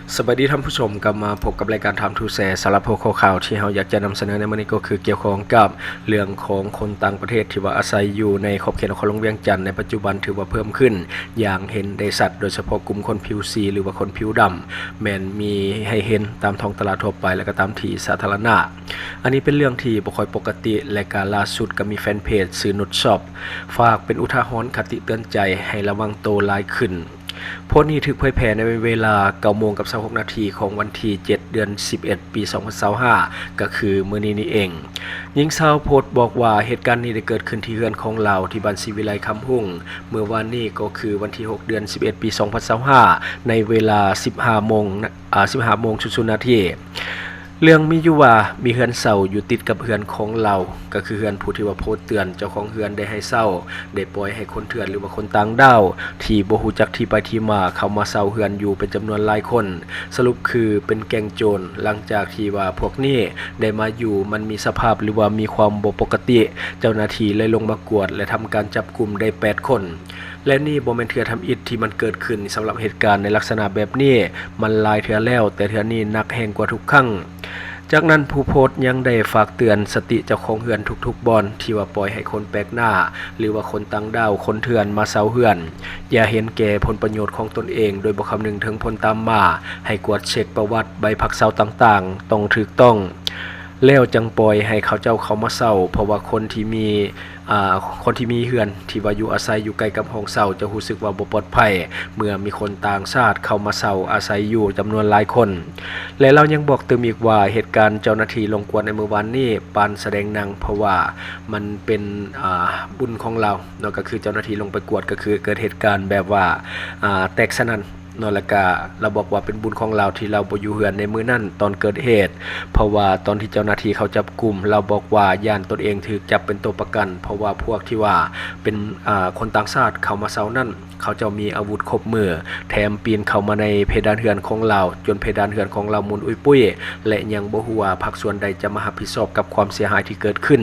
ສະບາຍດີທ່ານຜູ້ຊົມ, ກັບມາພົບກັບລາຍການ Time to Share. ສຳລັບຫົວຂໍ້ຂ່າວທີ່ເຮົາຢາກຈະນຳສະເໜີໃນມື້ນີ້ ກໍຄືກ່ຽວຂ້ອງກັບເລື່ອງຂອງຄົນຕ່າງປະເທດທີ່ວ່າອາໄສຢູ່ໃນຂອບເຂດນະຄອນຫຼວງວຽງຈັນໃນປັດຈຸບັນຖືວ່າເພີ່ມຂຶ້ນຢ່າງເຫັນໄດ້ຊັດ, ໂດຍສະເພາະກຸ່ມຄົນຜິວສີ ຫຼືວ່າຄົນຜິວດຳ ແມ່ນມີໃຫ້ເຫັນຕາມທ້ອງຕະຫຼາດທົ່ວໄປ ແລະ ກໍຕາມທີ່ສາທາລະນະ. ອັນນີ້ເປັນເລື່ອງທີ່ບໍ່ຄ່ອຍປົກກະຕິ ແລະ ກະລ່າສຸດກໍມີແຟນເພຈຊື່ Nude Shop ຝາກເປັນອຸທາຫອນຄະຕິເຕືອນໃຈໃຫ້ລະວັງໂຕຫຼາຍຂຶ້ນ. ໂພສນີ້ຖືກເຜີຍແຜ່ໃນເວລາເກົ້າໂມງກັບຊາວຫົກນາທີຂອງວັນທີເຈັດ ເດືອນສິບເອັດ ປີສອງພັນຊາວຫ້າ ກໍຄືມື້ນີ້ນີ້ເອງ. ຍິງສາວໂພສບອກວ່າ ເຫດການນີ້ໄດ້ເກີດຂຶ້ນທີ່ເຮືອນຂອງລາວທີ່ບ້ານສີວິໄລຄຳຮຸ່ງ ເມື່ອວານນີ້ກໍຄືວັນທີຫົກ ເດືອນສິບເອັດ ປີສອງພັນຊາວຫ້າ ໃນເວລາສິບຫ້າໂມງ ອາ ສິບຫ້າໂມງສູນນາທີ. ເລື່ອງມີຢູ່ວ່າ ມີເຮືອນເຊົ່າຢູ່ຕິດກັບເຮືອນຂອງລາວ ກໍຄືເຮືອນຜູ້ທີ່ວ່າໂພສເຕືອນ. ເຈົ້າຂອງເຮືອນໄດ້ໃຫ້ເຊົ່າ, ໄດ້ປ່ອຍໃຫ້ຄົນເຖື່ອນ ຫຼືວ່າຄົນຕ່າງດ້າວທີ່ບໍ່ຮູ້ຈັກທີ່ໄປທີ່ມາ ເຂົ້າມາເຊົ່າເຮືອນຢູ່ເປັນຈຳນວນຫຼາຍຄົນ, ສະຫຼຸບຄືເປັນແກ້ງໂຈນ. ຫຼັງຈາກທີ່ວ່າພວກນີ້ໄດ້ມາຢູ່ ມັນມີສະພາບ ຫຼືວ່າມີຄວາມບໍ່ປົກກະຕິ, ເຈົ້າໜ້າທີ່ເລີຍລົງມາກວດ ແລະ ທຳການຈັບກຸມໄດ້ແປດຄົນ. ແລະ ນີ້ບໍ່ແມ່ນເທື່ອທຳອິດທີ່ມັນເກີດຂຶ້ນ. ສຳລັບເຫດການໃນລັກສະນະແບບນີ້ ມັນຫຼາຍເທື່ອແລ້ວ, ແຕ່ເທື່ອນີ້ໜັກແຮງກວ່າທຸກຄັ້ງ. ຈາກນັ້ນ ຜູ້ໂພສຍັງໄດ້ຝາກເຕືອນສະຕິເຈົ້າຂອງເຮືອນທຸກໆບ່ອນທີ່ວ່າປ່ອຍໃຫ້ຄົນແປກໜ້າ ຫຼືວ່າຄົນຕ່າງດ້າວ, ຄົນເຖື່ອນມາເຊົ່າເຮືອນ. ຢ່າເຫັນແກ່ຜົນປະໂຫຍດຂອງຕົນເອງໂດຍບໍ່ຄຳນຶງເຖິງຜົນຕາມມາ, ໃຫ້ກວດເຊັກປະຫວັດ, ໃບພັກເຊົ່າຕ່າງໆ ຕ້ອງຖືກຕ້ອງ ແລ້ວຈັ່ງປ່ອຍໃຫ້ເຂົາເຈົ້າເຂົ້າມາເຊົ່າ, ເພາະວ່າຄົນທີ່ມີ ອາ ຄົນທີ່ມີເຮືອນທີ່ວ່າຢູ່ອາໄສຢູ່ໃກ້ກັບຫ້ອງເຊົ່າ ຈະຮູ້ສຶກວ່າບໍ່ປອດໄພ ເມື່ອມີຄົນຕ່າງຊາດເຂົ້າມາເຊົ່າອາໄສຢູ່ຈຳນວນຫຼາຍຄົນ. ແລະ ລາວຍັງບອກຕື່ມອີກວ່າ ເຫດການເຈົ້າໜ້າທີ່ລົງກວດໃນມື້ວານນີ້ ປານສະແດງໜັງ ເພາະວ່າມັນເປັນ ອາ ບຸນຂອງລາວເນາະ, ກໍຄືເຈົ້າໜ້າທີ່ລົງໄປກວດ ກໍຄືເກີດເຫດການແບບວ່າ ອາ ແຕກສະໜັ່ນ ເນາະ ແລ້ວກະລາວບອກວ່າເປັນບຸນຂອງລາວທີ່ລາວບໍ່ຢູ່ເຮືອນໃນມື້ນັ້ນຕອນເກີດເຫດ, ເພາະວ່າຕອນທີ່ເຈົ້າໜ້າທີ່ເຂົາຈັບກຸມ ລາວບອກວ່າຢ້ານຕົນເອງຖືກຈັບເປັນຕົວປະກັນ ເພາະວ່າພວກທີ່ວ່າເປັນ ອາ ຄົນຕ່າງຊາດເຂົ້າມາເຊົ່ານັ້ນ ເຂົາເຈົ້າມີອາວຸດຄົບມື, ແຖມປີນເຂົ້າມາໃນເພດານເຮືອນຂອງລາວ ຈົນເພດານເຮືອນຂອງລາວໝຸນອຸຍປຸ້ຍ ແລະ ຍັງບໍ່ຮູ້ວ່າພາກສ່ວນໃດຈະມາຮັບຜິດຊອບກັບຄວາມເສຍຫາຍທີ່ເກີດຂຶ້ນ.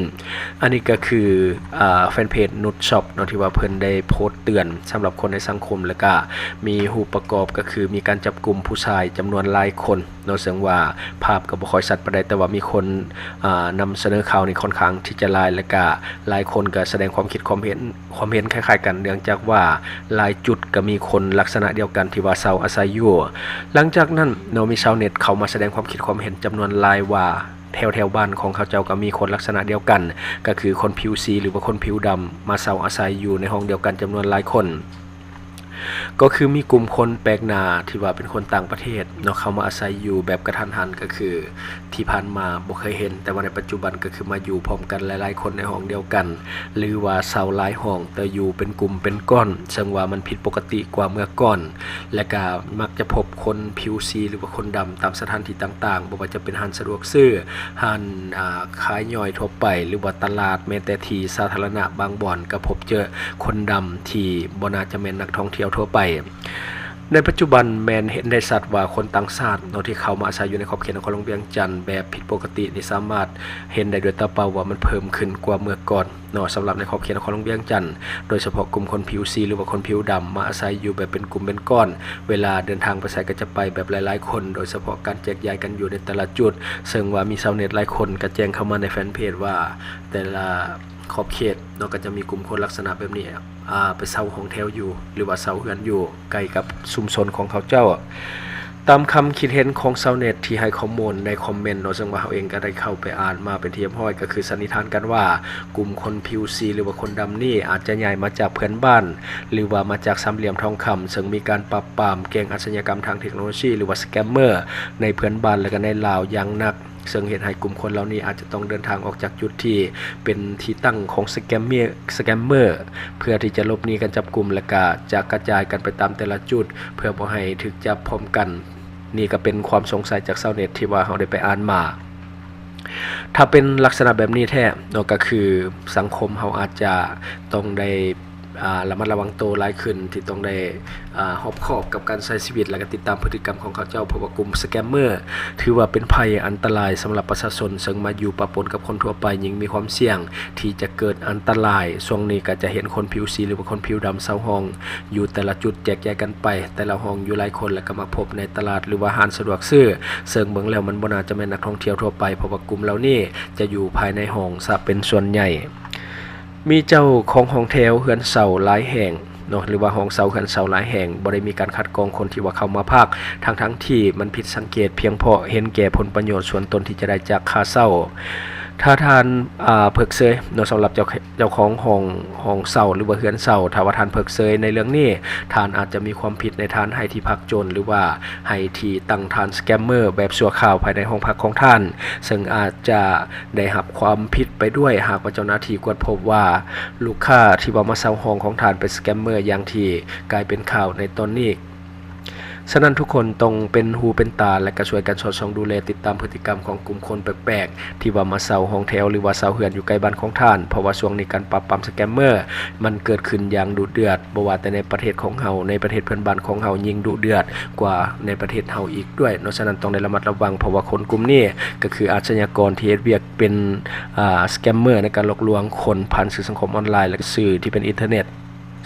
ອັນນີ້ກໍຄື ອາ ແຟນເພຈ Nude Shop ເນາະ ທີ່ວ່າເພິ່ນໄດ້ໂພສເຕືອນສຳລັບຄົນໃນສັງຄົມ ແລ້ວກະມີຮູບປະກອບ ກໍຄືມີການຈັບກຸມຜູ້ຊາຍຈຳນວນຫຼາຍຄົນເນາະ, ເຊິ່ງວ່າພາບກໍບໍ່ຄ່ອຍຊັດປານໃດ ແຕ່ວ່າມີຄົນ ອາ ນຳສະເໜີຂ່າວນີ້ຂ້ອນຂ້າງທີ່ຈະຫຼາຍ ແລ້ວກະຫຼາຍຄົນກໍສະແດງຄວາມຄິດຄວາມເຫັນ ຄວາມເຫັນຄ້າຍໆກັນ ເນື່ອງຈາກວ່າຫຼາຍຈຸດກໍມີຄົນລັກສະນະດຽວກັນທີ່ວ່າເຊົ່າອາໄສຢູ່. ຫຼັງຈາກນັ້ນເນາະ ມີຊາວເນັດເຂົ້າມາສະແດງຄວາມຄິດຄວາມເຫັນຈຳນວນຫຼາຍວ່າ ແຖວໆບ້ານຂອງເຂົາເຈົ້າກໍມີຄົນລັກສະນະດຽວກັນ ກໍຄືຄົນຜິວສີ ຫຼືວ່າຄົນຜິວດຳ ມາເຊົ່າອາໄສຢູ່ໃນຫ້ອງດຽວກັນຈຳນວນຫຼາຍຄົນ. ກໍຄືມີກຸ່ມຄົນແປກໜ້າທີ່ວ່າເປັນຄົນຕ່າງປະເທດເນາະ ເຂົ້າມາອາໄສຢູ່ແບບກະທັນຫັນ, ກໍຄືທີ່ຜ່ານມາບໍ່ເຄີຍເຫັນ ແຕ່ວ່າໃນປັດຈຸບັນກໍຄືມາຢູ່ພ້ອມກັນຫຼາຍໆຄົນໃນຫ້ອງດຽວກັນ ຫຼືວ່າເຊົ່າຫຼາຍຫ້ອງ ແຕ່ຢູ່ເປັນກຸ່ມເປັນກ້ອນ, ເຊິ່ງວ່າມັນຜິດປົກກະຕິກວ່າເມື່ອກ່ອນ. ແລະກະມັກຈະພົບຄົນຜິວສີ ຫຼືວ່າຄົນດຳຕາມສະຖານທີ່ຕ່າງໆ, ບໍ່ວ່າຈະເປັນຮ້ານສະດວກຊື້, ຮ້ານ ອາ ຂາຍຍ່ອຍທົ່ວໄປ ຫຼືວ່າຕະຫຼາດ, ແມ້ແຕ່ທີ່ສາທາລະນະບາງບ່ອນກໍພົບເຈີຄົນດຳທີ່ບໍ່ໜ້າຈະແມ່ນນັກທ່ອງທ່ຽວທົ່ວໄປ. ໃນປັດຈຸບັນແມ່ນເຫັນໄດ້ຊັດວ່າຄົນຕ່າງຊາດເນາະ ທີ່ເຂົ້າມາອາໄສຢູ່ໃນຂອບເຂດນະຄອນຫຼວງວຽງຈັນແບບຜິດປົກກະຕິນີ້ ສາມາດເຫັນໄດ້ດ້ວຍຕາເປົ່າວ່າມັນເພີ່ມຂຶ້ນກວ່າເມື່ອກ່ອນ. ເນາະ ສຳລັບໃນຂອບເຂດນະຄອນຫຼວງວຽງຈັນ, ໂດຍສະເພາະກຸ່ມຄົນຜິວສີ ຫຼືວ່າຄົນຜິວດຳ ມາອາໄສຢູ່ແບບເປັນກຸ່ມເປັນກ້ອນ, ເວລາເດີນທາງໄປໃສກໍຈະໄປແບບຫຼາຍໆຄົນ, ໂດຍສະເພາະການແຈກຢາຍກັນຢູ່ໃນແຕ່ລະຈຸດ, ເຊິ່ງວ່າມີຊາວເນັດຫຼາຍຄົນກໍແຈ້ງເຂົ້າມາໃນແຟນເພຈວ່າ ແຕ່ລະຂອບເຂດເນາະ ກໍຈະມີກຸ່ມຄົນລັກສະນະແບບນີ້ ອາ ໄປເຊົ່າຫ້ອງແຖວຢູ່ ຫຼືວ່າເຊົ່າເຮືອນຢູ່ໃກ້ກັບຊຸມຊົນຂອງເຂົາເຈົ້າ. ຕາມຄຳຄິດເຫັນຂອງຊາວເນັດທີ່ໃຫ້ຂໍ້ມູນໃນຄອມເມັນເນາະ, ເຊິ່ງວ່າເຮົາເອງກໍໄດ້ເຂົ້າໄປອ່ານມາເປັນທີ່ຮຽບຮ້ອຍ, ກໍຄືສັນນິຖານກັນວ່າ ກຸ່ມຄົນຜິວສີ ຫຼືວ່າຄົນດຳນີ້ອາດຈະຍ້າຍມາຈາກເພື່ອນບ້ານ ຫຼືວ່າມາຈາກສາມຫຼ່ຽມທອງຄຳ, ເຊິ່ງມີການປາບປາມແກ້ງອາຊະຍາກຳທາງເທັກໂນໂລຊີ ຫຼືວ່າສະແກມເມີ ໃນເພື່ອນບ້ານ ແລະ ກໍໃນລາວຢ່າງໜັກ, ເຊິ່ງເຮັດໃຫ້ກຸ່ມຄົນເຫຼົ່ານີ້ອາດຈະຕ້ອງເດີນທາງອອກຈາກຈຸດທີ່ເປັນທີ່ຕັ້ງຂອງສະແກມເມີ ສະແກມເມີ ເພື່ອທີ່ຈະຫຼົບໜີການຈັບກຸມ ແລະ ກະຈະກະຈາຍກັນໄປຕາມແຕ່ລະຈຸດ ເພື່ອບໍ່ໃຫ້ຖືກຈັບພ້ອມກັນ. ນີ້ກໍເປັນຄວາມສົງໄສຈາກຊາວເນັດທີ່ວ່າເຮົາໄດ້ໄປອ່ານມາ. ຖ້າເປັນລັກສະນະແບບນີ້ແທ້ເນາະ, ກໍຄືສັງຄົມເຮົາອາດຈະຕ້ອງໄດ້ ອາ ລະມັດລະວັງໂຕຫຼາຍຂຶ້ນ ທີ່ຕ້ອງໄດ້ ອາ ຮອບຄອບກັບການໃຊ້ຊີວິດ ແລະກະຕິດຕາມພຶດຕິກຳຂອງເຂົາເຈົ້າ ເພາະວ່າກຸ່ມສະແກມເມີ ຖືວ່າເປັນໄພອັນຕະລາຍສຳລັບປະຊາຊົນ ເຊິ່ງມາຢູ່ປະປົນກັບຄົນທົ່ວໄປ ຍິ່ງມີຄວາມສ່ຽງທີ່ຈະເກີດອັນຕະລາຍ. ຊ່ວງນີ້ກະຈະເຫັນຄົນຜິວສີ ຫຼືວ່າຄົນຜິວດຳເຊົ່າຫ້ອງຢູ່ແຕ່ລະຈຸດ ແຈກຍ້າຍກັນໄປ ແຕ່ລະຫ້ອງຢູ່ຫຼາຍຄົນ ແລະກະມັກພົບໃນຕະຫຼາດ ຫຼືວ່າຮ້ານສະດວກຊື້ ເຊິ່ງເບິ່ງແລ້ວມັນບໍ່ໜ້າຈະແມ່ນນັກທ່ອງທ່ຽວທົ່ວໄປ ເພາະວ່າກຸ່ມເຫຼົ່ານີ້ຈະຢູ່ພາຍໃນຫ້ອງຊະເປັນສ່ວນໃຫຍ່. ມີເຈົ້າຂອງຫ້ອງແຖວເຮືອນເຊົ່າຫຼາຍແຫ່ງເນາະ ຫຼືວ່າຫ້ອງເຊົ່າເຮືອນເຊົ່າຫຼາຍແຫ່ງ ບໍ່ໄດ້ມີການຄັດກອງຄົນທີ່ວ່າເຂົ້າມາພັກ ທັງໆທີ່ມັນຜິດສັງເກດ ພຽງເພາະເຫັນແກ່ຜົນປະໂຫຍດສ່ວນຕົນທີ່ຈະໄດ້ຈາກຄ່າເຊົ່າ. ຖ້າທ່ານ ອາ ເພິກເຊີຍເນາະ ສຳລັບເຈົ້າ ເຈົ້າຂອງຫ້ອງ ຫ້ອງເຊົ່າ ຫຼືວ່າເຮືອນເຊົ່າ ຖ້າວ່າທ່ານເພິກເຊີຍໃນເລື່ອງນີ້ ທ່ານອາດຈະມີຄວາມຜິດໃນຖານໃຫ້ທີ່ພັກໂຈນ ຫຼືວ່າໃຫ້ທີ່ຕັ້ງຖານສະແກມເມີແບບຊົ່ວຄາວພາຍໃນຫ້ອງພັກຂອງທ່ານ ເຊິ່ງອາດຈະ ໄດ້ຮັບຄວາມຜິດໄປດ້ວຍ ຫາກວ່າເຈົ້າໜ້າທີ່ກວດພົບວ່າລູກຄ້າທີ່ວ່າມາເຊົ່າຫ້ອງຂອງທ່ານເປັນສະແກມເມີ ຢ່າງທີ່ກາຍເປັນຂ່າວໃນຕອນນີ້. ສະນັ້ນທຸກຄົນຕ້ອງເປັນຫູເປັນຕາ ແລະກະຊ່ວຍກັນສອດສ່ອງດູແລ ຕິດຕາມພຶດຕິກຳຂອງກຸ່ມຄົນແປກໆ ທີ່ວ່າມາເຊົ່າຫ້ອງແຖວ ຫຼືວ່າເຊົ່າເຮືອນຢູ່ໃກ້ບ້ານຂອງທ່ານ ເພາະວ່າຊ່ວງນີ້ການປາບປາມສະແກມເມີ ມັນເກີດຂຶ້ນຢ່າງດຸເດືອດ ບໍ່ວ່າແຕ່ໃນປະເທດຂອງເຮົາ ໃນປະເທດເພື່ອນບ້ານຂອງເຮົາຍິ່ງດຸເດືອດກວ່າໃນປະເທດເຮົາອີກດ້ວຍເນາະ. ສະນັ້ນຕ້ອງໄດ້ລະມັດລະວັງ ເພາະວ່າຄົນກຸ່ມນີ້ກະຄືອາຊະຍາກອນທີ່ເຮັດວຽກເປັນ ອາ ສະແກມເມີໃນການຫຼອກລວງຄົນຜ່ານສື່ສັງຄົມອອນລາຍ ແລະກະສື່ທີ່ເປັນອິນເຕີເນັດ.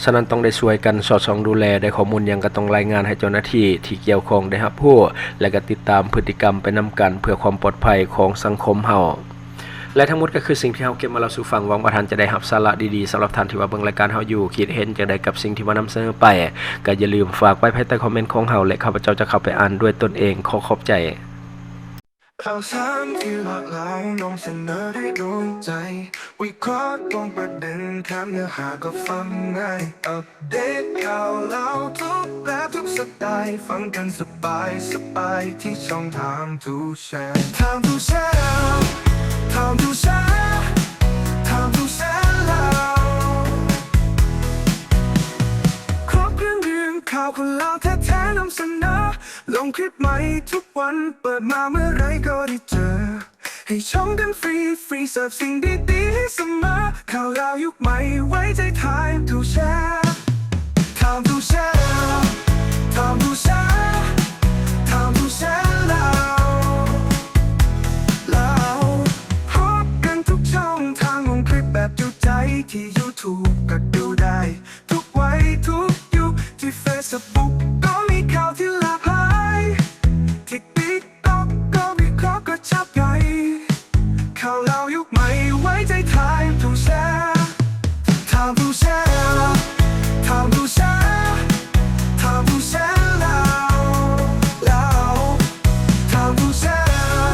ສະນັ້ນຕ້ອງໄດ້ຊ່ວຍກັນສອດສ່ອງດູແລ ໄດ້ຂໍ້ມູນຫຍັງກະຕ້ອງລາຍງານໃຫ້ເຈົ້າໜ້າທີ່ທີ່ກ່ຽວຂ້ອງໄດ້ຮັບຮູ້ ແລະກະຕິດຕາມພຶດຕິກຳໄປນຳກັນ ເພື່ອຄວາມປອດໄພຂອງສັງຄົມເຮົາ. ແລະທັງໝົດກະຄືສິ່ງທີ່ເຮົາເກັບມາເລົ່າສູ່ຟັງ. ຫວັງວ່າທ່ານຈະໄດ້ຮັບສາລະດີໆ. ສຳລັບທ່ານທີ່ວ່າເບິ່ງລາຍການເຮົາຢູ່ ຄິດເຫັນຈັ່ງໃດກັບສິ່ງທີ່ວ່ານຳສະເໜີໄປ ກະຢ່າລືມຝາກໄວ້ພາຍໃຕ້ຄອມເມັນຂອງເຮົາ ແລະຂ້າພະເຈົ້າຈະເຂົ້າໄປອ່ານດ້ວຍຕົນເອງ. ຂໍຂອບໃຈ. ຂ່າວສານທີ່ຫຼາກຫຼາຍນຳສະເໜີດ້ວຍດວງໃຈ ວິເຄາະຕອງປະເດັນ ແຖມເນື້ອຫາກະຟັງງ່າຍ ອັບເດດຂ່າວລາວທຸກແບບທຸກສະໄຕ ຟັງກັນສະບາຍສະບາຍທີ່ຊ່ອງ Time to Share Time to Share Time to Share Time to Share ລາວ ຄອບເລື່ອງເລື່ອງຂ່າວຄົນລາວແທ້ໆນຳສະເໜີ ລົງຄລິບໃໝ່ທຸກວັນ ເປີດມາເມື່ອໃດກໍໄດ້ເຈີ ໃຫ້ຊົມກັນຟຣີໆ ເສີບສິ່ງດີໆໃຫ້ສະເໝີ ຂ່າວລາວຍຸກໃໝ່ໄວ້ໃຈ Time to Share Time to Share Time to Share Time to Share ລາວ ລາວ ພົບກັນທຸກຊ່ອງທາງ ລົງຄລິບແບບຈຸໃຈ ທີ່ YouTube ກໍດູໄດ້ ທຸກໄວທຸກຍຸກ ທີ່ Facebook ກໍມີຂ່າວທີ່ຫຼາກຫຼາຍ ທີ່ TikTok ກໍວິເຄາະກະຊັບໃຫຍ່ ຂ່າວລາວຍຸກໃໝ່ໄວ້ໃຈ Time to Share Time to Share Time to Share Time to Share ລາວ ລາວ Time to Share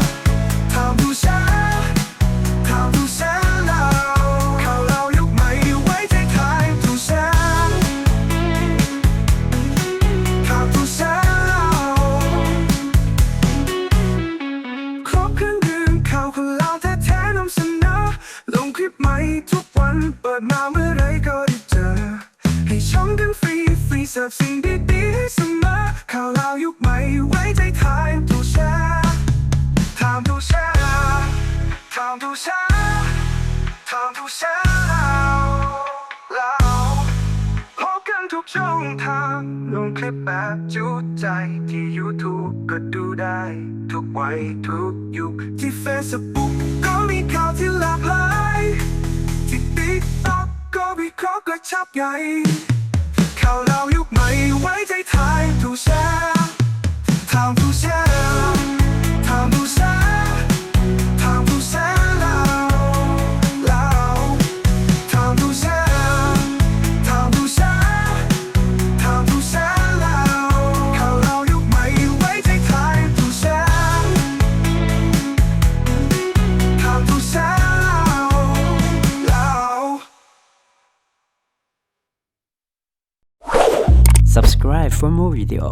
Time to Share Time to Share ລາວ ຂ່າວລາວຍຸກໃໝ່ໄວ້ໃຈ Time to Share Time to Share ລາວ ຄອບເຄື່ອງເລື່ອງຂ່າວຄົນລາວແທ້ໆນຳສະເໜີ ລົງຄລິບໃໝ່ທຸກວັນ ເປີດມາເມື່ອໃດກໍໄດ້ເຈີ. ໃຫ້ຊົມກັນຟຣີໆ ເສີບສິ່ງດີໆໃຫ້ສະເໝີ ຂ່າວລາວຍຸກໃໝ່ໄວ້ໃຈ Time to Share Time to Share Time to Share Time to Share ລາວ ລາວ ພົບກັນທຸກຊ່ອງທາງ ລົງຄລິບແບບຈຸໃຈ ທີ່ YouTube ກໍດູໄດ້ ທຸກໄວທຸກຍຸກ ທີ່ Facebook ກໍມີຂ່າວທີ່ຫຼາກຫຼາຍ ທີ່ TikTok ກໍວິເຄາະກະຊັບໃຫຍ່ ຂ່າວລາວຍຸກໃໝ່ໄວ້ໃຈ Time to Share Time to Share Time to Share Time to Share ລາວ ລາວ Time to Share Time to Share Time to Share ລາວ ຂ່າວລາວຍຸກໃໝ່ໄວ້ໃຈ Time to Share Time to Share ລາວ ລາວ Subscribe for more video.